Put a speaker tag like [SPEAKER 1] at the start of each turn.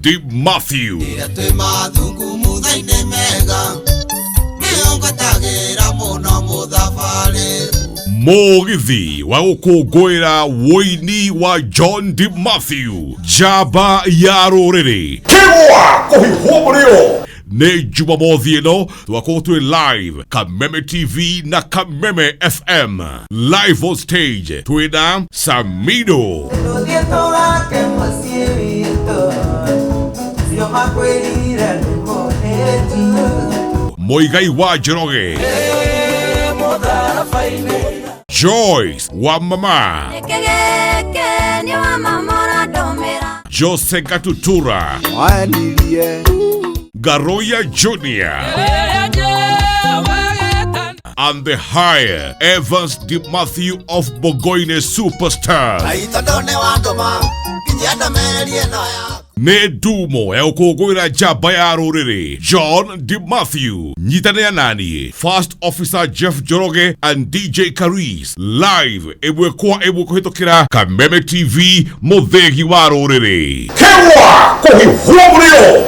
[SPEAKER 1] D Matthew.
[SPEAKER 2] Rĩrĩa twĩ mathungumutha-inĩ mega nĩyo ngwatagĩra mũno mũthabarĩ.
[SPEAKER 1] Mũgithi wa gũkũngũĩra wũini wa John D Matthew, njamba ya rũrĩrĩ.
[SPEAKER 3] Kĩgwa kũhihwo mũrĩo.
[SPEAKER 1] Nĩ Jumamothi ĩno twakorwo twĩ live Kameme TV na Kameme FM. Live on stage twĩna Samido,
[SPEAKER 4] Tũthiĩ tũgake mũciĩ witũ cio makwĩrire nĩ mũhĩtu.
[SPEAKER 1] Muigai wa Njoroge, Joyce wa Mama,
[SPEAKER 5] Gĩkĩ nĩ wa mama ũrandũmĩra.
[SPEAKER 1] Jose Gatutura,
[SPEAKER 2] Wanirie.
[SPEAKER 1] Garoya Jr. and the higher Evans D. Matthew of Bogoine Superstars.
[SPEAKER 2] Aitondũ nĩ wandũma nginya ndũmĩrĩri ĩno yaku.
[SPEAKER 1] Nĩ ndumo ya gũkũngũĩra njamba ya rũrĩrĩ John D. Matthew. Nyitanĩra naniĩ First Officer Jeff Njoroge and DJ Caris live ĩmwe kwa ĩmwe kũhĩtũkĩra Kameme TV, mũthĩgi wa rũrĩrĩ.
[SPEAKER 3] Kĩgwa kũhihwo mũrĩo.